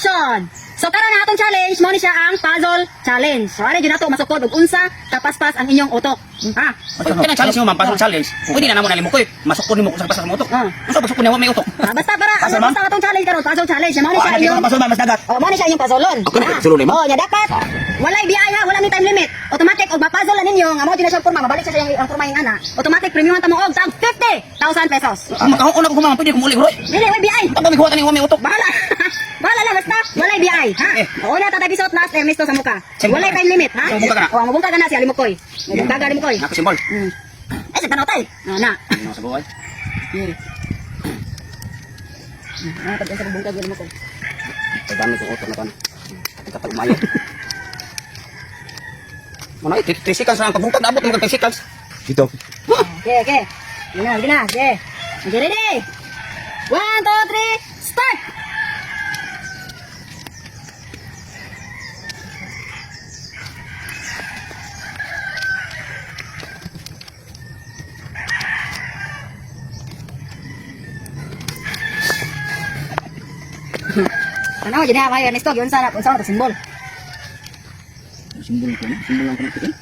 Action! So karon ang atong challenge, mao ni siya ang puzzle challenge. So ari jud nato masukod og unsa kapaspas ang inyong utok. Ha? Uy, kanang challenge mo, ma'am, puzzle challenge. Pwede na namo na limo ko eh. Masukod nimo kung sa pasas mo utok. Ah. Unsa pasukod niya wa may utok? Ah, basta para Puzzle, ang ma'am? basta ang atong challenge karon, puzzle challenge. Mao ni Oh, siya ano inyong dito puzzle, ma'am, mas dagat. Oh, mao ni siya inyong puzzleon. Ako na, puzzleon ni, ma'am? Oh, nya dapat walay BI ha, wala ni time limit. Automatic og ma-puzzle na ninyo nga mao jud na siya porma, mabalik siya sa iyang ang porma yung ana. Automatic premium ta mo og tag 50,000 pesos. Kung makahuon ako ma'am, pwede ko muli, bro. Dili way BI. Ang kami kuha ni wa may utok. Bahala. Bahala lang basta walay BI, ha? Eh. Oo na tatay bisot last Ernesto sa muka. Siyempre. Walay time limit, ha? Mubungka ka na. Oh, mubungka ka na si Alimukoy. Mubungka ka Alimukoy. Ako simbol. Eh, sa tanaw tay. Ah, na. Ano sa buhay? Ah, pag sa mubungka Alimukoy. Sa dami kong utok na tan. Kapag umayo. Mana eh, 3 seconds lang ang pagbungkag, naabot mo kag 3 seconds. Dito. Okay, okay. Sige na, sige na. Okay. Okay, ready? One, two, three, start! Ano, dyan na, may Ernesto, yun sana, unsa na simbol. Simbol ko, no? Simbol lang ko ng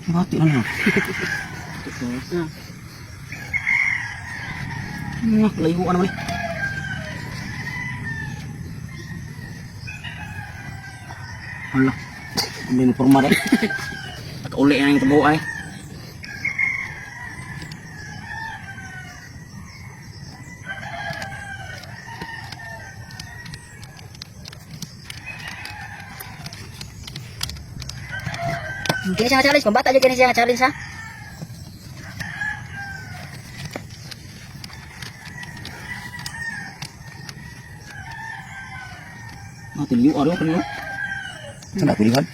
Bati na lang. Ano nga, layuan naman eh. Hala, hindi mo forma rin. Nakauli na yung tabuan eh. Kini siya nga challenge, pambata jud kini siya nga challenge ha. Ah, tiliw, araw, tiliw. Saan na pilihan?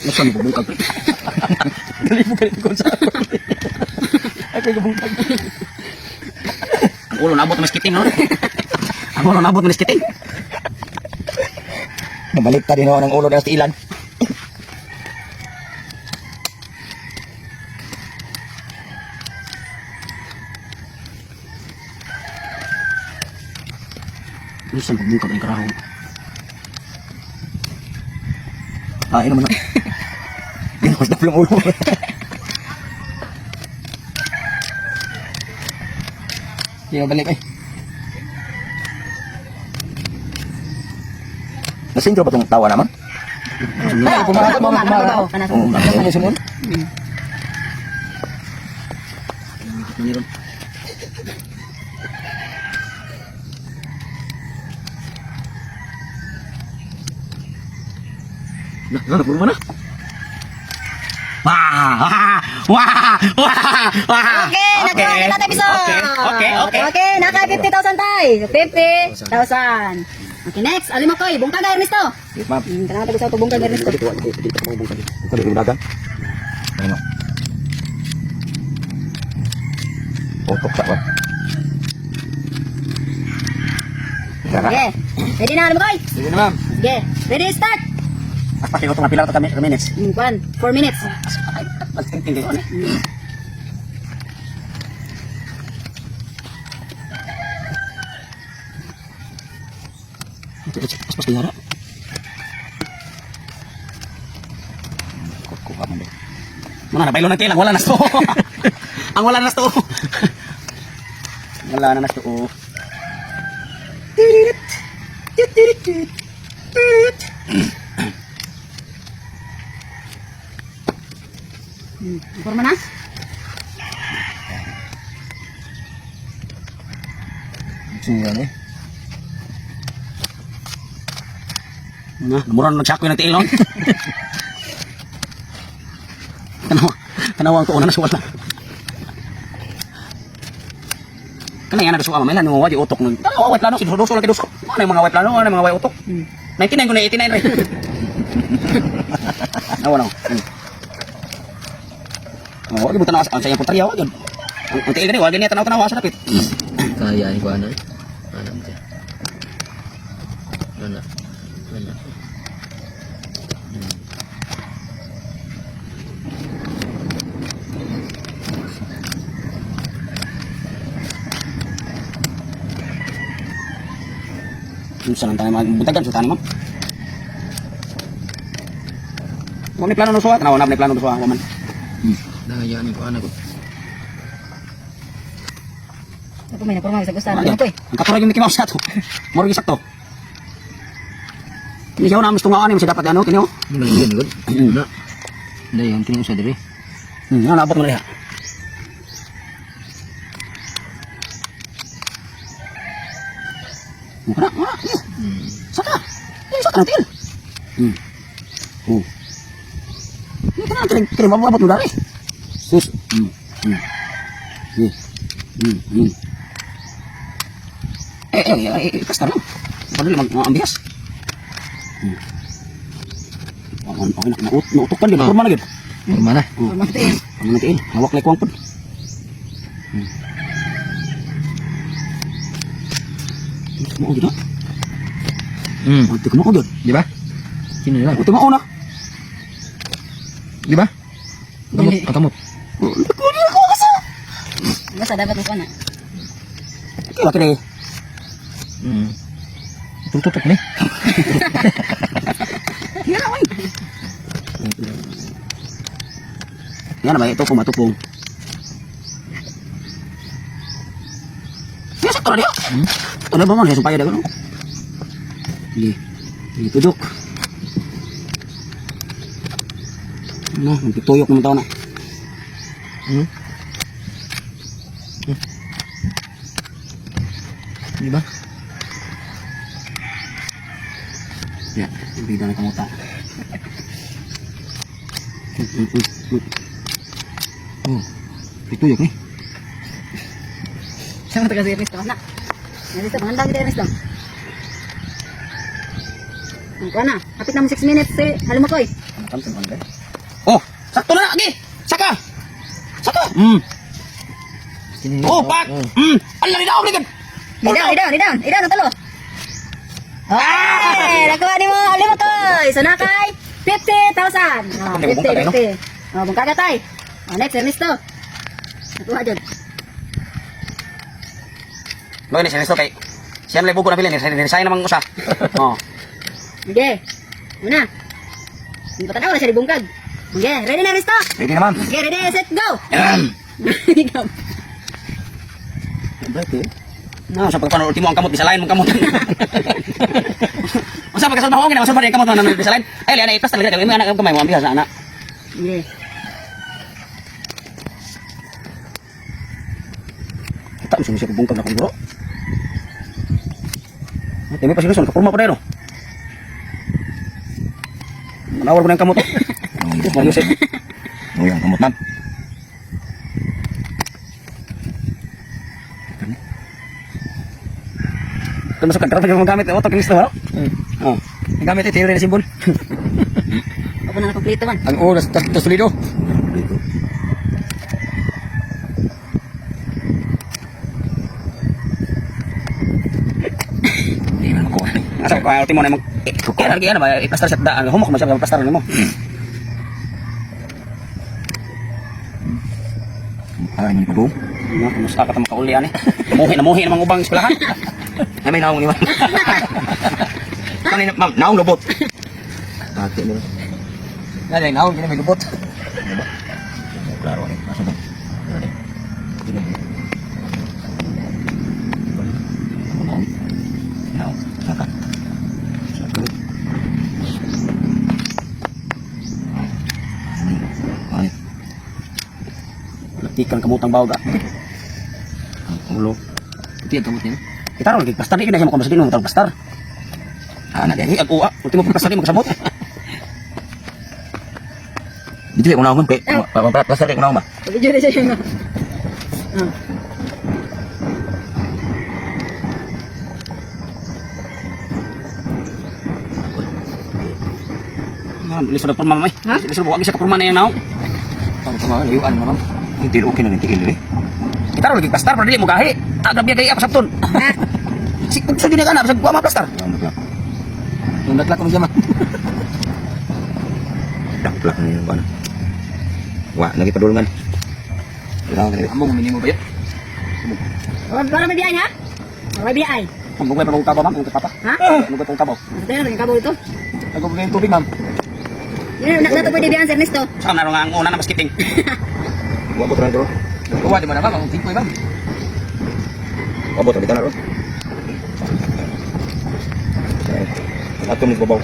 Nasaan mo bungkag? Dali mo ganito kung saan. Ay, kay bungkag. Ang ulo naabot mas kiting, no? Ang ulo naabot mas kiting. Nabalik ta din ako ng ulo na sa ilan. Nasaan mo bungkag ang karahong? Ah, ino man na. Ginawas na ulo. Hindi mabalik eh. Nasintro ba itong tawa naman? Ay, pumara, pumara, pumara. pumara. Oo, ano sunod? Maniron. Nah, nah, puro mana? Wah, wah, wah, wah, wah. Okay, nakuha ni Tatay Bisot. Okay. Okay, naka 50,000 tay. 50,000. Okay, next. Alimakoy, bungkag Ernesto. Yes, ma'am. Tanaw tayo sa bungkag Ernesto. Dito, dito, dito, bungkag. Dito, dito, dagan. Ano? Otok sa ba? Tara. Okay. Ready na, Alimakoy? Sige na, ma'am. Sige. Ready, start. Mas pati ko itong pila kami minutes. 1, 4 minutes. Magtintindi ko na. Ito, ito, pas pas kaya Kuha man din. Muna na, baylo ng tilang, wala na to. Ang wala na to. Wala na na to. Tiririt. Tiririt. Tiririt. Forma na? Sura na eh. Na, mura na nagsakoy ng tiilon. Tanawa, tanawa ang tuon na nasuwala. Kana yan na suwa mamaya nung wadi utok nun. Tanawa white plano si duso lang kay duso. Ano yung mga white plano, ano yung mga white utok? 99 ko na 89 rin. Nawa na. Oh, wag mo tanaw sa iyang punteriya, wag yun. Ang tiil gani, wag niya tanaw-tanaw sa dapit. Kaya ni ko ana. Ana mo siya. Ana. Ana. Unsa lang tayo mga buntagan sa tanim, ma'am. Wa ni plano no suwa, tanaw na ni plano no suwa, wa man. Daya ni ko ana ko. Ako may naporma sa gusto. Ano ko eh. Ang katura yung Mickey Mouse ato. Moro sakto. Kini siya na mas tungaan ni dapat ano kini oh. Ano man yun gud? Na. Daya ang kini sa diri. Nabot mo na diha. Mura, mura. Saka. Saka na til. Oh. Ini kana kini kini mabot mo dari. Sus. Eh, eh, eh, eh, pastar lang. Padali mag ambihas. Okay, na, nautok pa din. Kurma na gid. Forma na. Porma tiil. Ang mga tiil, hawak na ikuang pod. Mao gid na. Ate ko mao gid. Di ba? Kini lang. Ate mao na. Di ba? Kamot, kamot. Ko di ako kasa. Basta dapat mo na. Okay, bakit eh? Tututok ni. Yan na, oy. Yan na ba ito kung matupong. Ya, sakto na diha. Ito na ba man, sumpaya na no? Sige. Sige, tudok. Ano, magtutuyok naman tao na. Di ba? Ya, bida na kamuta. Oh, ituyok ni. Sama ta kasi Ernesto na. Ernesto pangandang kita Ernesto. Ang kuha na. Hapit na mo 6 minutes eh. Halumakoy. Oh, sakto na agi. Saka. Saka. Kini. Oh, pak. Ala ni daog ni. Ni down, ni down, ni down. Ni down ang talo. Ah! Nakuha ni mo, Halumakoy. So na kay 50,000. Oh, 50, 50. Oh, bungkaga tay. Oh, next Ernesto. Nakuha dyan. Lo ni siya kay. Siya na buko na bilin, ni namang usa. Oh. Sige. Una. Ang patanaw na siya ni bungkag. Sige, ready na Ernesto? Ready na, ma'am. Okay, ready, set, go! Ikaw. Berarti. No, sa pagpano ultimo ang kamot bisalain mong kamot. Unsa pagkasalba ko gina masulbad ang kamot na bisalain. Ay liana ipas talaga kay anak kamay mo ambihas na anak. Sige. Kita mo siya bungkag na kong guro. Ate, may pasiluson, kapurma pa na yun. Manawar ko na yung kamot. Oh, Mario Joseph. Oh, yang kamot, ma'am. Kung masuk ka, karapag yung gamit, otok yung gusto, Oh. Ang gamit ay theory na simbol. Ako na nakompleto man. Ang oras tas tas solido. Hindi man makuha. Asa ko, ultimo na yung kaya lagi ano ba, ipastar sa daan, humok man siya, pastar nimo. Ay, ni ko. No, kumusta ka ta makauli ani? Muhi na muhi namang ubang eskwelahan. Ay, may naong ni ma'am. Kanina, ma'am, naong lubot. Dati mo. Nanay, naong, gina may lubot. Klaro ni. Asa ba? Naong, saka. Saka. Ay, Latikan kamutang bawga. ang ulo. Puti ang kamot niya. Kita ron, pastar di kina siya makamasa din mo pastar. Ah, na Ay, ag uwa, ultimo pag pastar di makasabot. Dito kay unaon kay. Pasar kay unaon ba? Video na siya yun. Ah. Ah, lisod na porma mamay. Ha? Lisod buwag siya ka porma na yan naong. Ang tama, layuan na, ma'am. Hindi okay na rin tiil eh. Kita lagi plastar pero dili mo gahi. Ah, grabe gay apa sabton. Ha? Si pugso jud ka na bisag wa ma plastar. Daplak. Nung datlak ko siya, ma'am. Daplak na yun ano. Wa, lagi padulungan. Wala ka Among minimo ba yun? Wala may biyay ha? Wala may biyay. Ang bugay pa mong kabaw, ma'am, ang papa. Ha? Ang bugay pa kabaw. Ano na kabaw ito? Nagubay yung tubig, ma'am. Yun, na to pwede biyan, Sir Ernesto. Saan na nga ang una na maskiting? Wa bot ran bro. Kuha di mo na, ma'am, ang tingkoy, ma'am. Wa bot na ron. Ato ni babaw.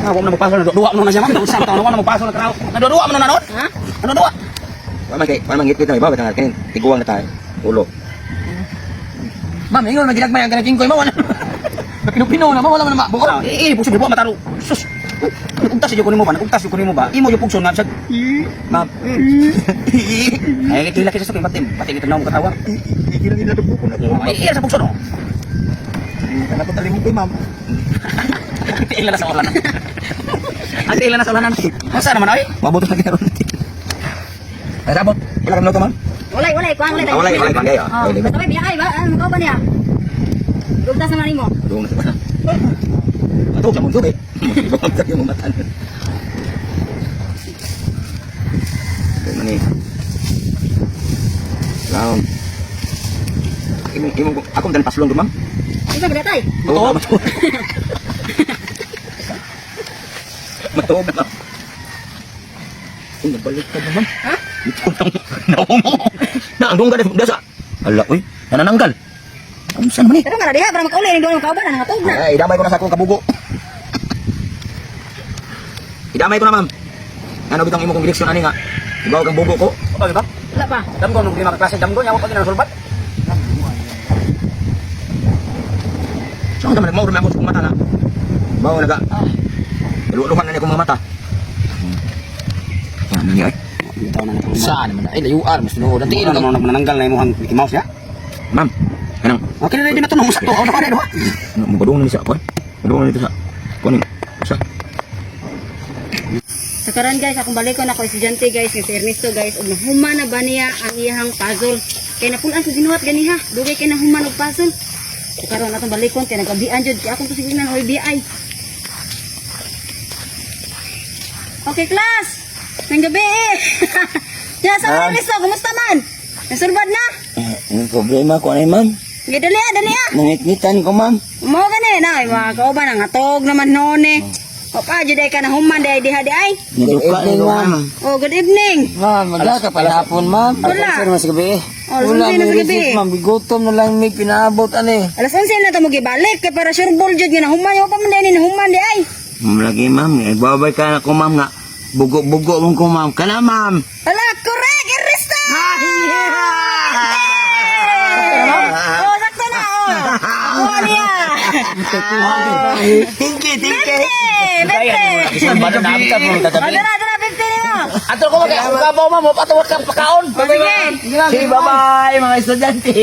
Ah, wa mo na mopaso na duwa mo na siya, ma'am. Usang taon wa na mopaso na kraw. Naduduwa mo na nanod. Ha? Naduduwa. Wa man kay, wa man ngitngit na ibaw kay kanin tiguang na tayo. Ulo. Ma'am, ingon man ginagmay ang kanang tingkoy, ma'am. Wala. Napino-pino na, ma'am, wala man na mabuo. Eh, eh, pugso di mataro. Sus. Nagugtas jud ko nimo ba? Nagugtas jud ko nimo ba? Imo yung pugso nga bisag. Ma'am. Ay, kila kita sa pati, pati kita na mo katawa. Ikilang ila ko na. Ay, iya sa pugso no. Kana ko talimong kay ma'am. Tiila na sa ulanan. Ang tiila na sa ulanan. Masa naman ay? Mabot na kita ron. Ay, rabot. Wala ka ma'am. Walay, walay, kuhan, walay. Ah, walay, walay, kuhan kayo. Oh, Walay. basta may biyay ba? Ano ka ba niya? Gugtas naman nimo. Padung na sa bana. Ato sa mong tubig. Ibang sa iyong matan. Okay, mani. Round. Imong imong akong dan paslong do, ma'am. Isa ba tay? Oo, matuog. Matuog na, ma'am. Uy, nabalik ka na, ma'am. Ha? Ito nang naungo. Na, ang dungga na dasa. Ala, uy, nanananggal. Ang saan man eh? Pero nga diha para makauli ning doon kauban na natug na. Ay, idamay ko na sa akong kabugo. Idamay ko na, ma'am. Ano bitang imo kong direksyon ani nga? Ibaw kang bugo ko. Okay ba? Wala pa. Damgo nung lima ka klase damgo nya wa pa ginasulbat. Saan ka man nagmauro ako sa mata na? Bawo naga. Luluhan na niya akong mga mata. Ano niya ay? Saan naman ay layuan mas tinuod ang tiil naman nananggal na imong Mickey Mouse ya. Ma'am, kanang Okay na din na to nung sakto ako na duha. ano, mapadung na ni siya kuan. Padung na nito sa kuan ni. Sa Sa karon guys, akong balikon ako estudyante guys, nga si Ernesto guys, ug nahuman na ba niya ang iyang puzzle. Kay napunan sa ginuhat ganiha, dugay kay nahuman og puzzle. Sa karon atong balikon kay nagabian jud kay akong tusignan hoy BI. Okay class. Nang gabi eh. Ya sa Ma'am. Ernesto, kumusta man? Nasulbad na? Ang problema ko ani, ma'am. Sige, dali ah, dali ah. Nangitngitan ko, ma'am. Mo gani na ay mga kauban ang atog naman noon eh. O pa jud ay ka na human day diha di ay. Niduka ni ma'am. Oh, good evening. Ma'am, magla ka pala hapon, ma'am. Wala. Alas 11 na sa gabi. Oh, alas 11 na sa may gabi. recess, ma'am. Gutom na lang may pinaabot, ani. Alas 11 na ta mo gibalik kay para sure ball jud nga nahuman yo pa man day ni nahuman di ay. Ma'am lagi, ma'am. Babay ka na ko, ma'am nga. Bugo-bugo mong ko, ma'am. Kana, ma'am. Ala, correct Ernesto. Oh, sakto na oh. Kuha niya. Thank you, thank you. 50, 50. Gabi. Oh, dara, dara, 50 nimo. Ato ko magay ako kabaw ma'am, ato ka pakaon. Oh, sige. Sige, bye-bye, mga estudyante.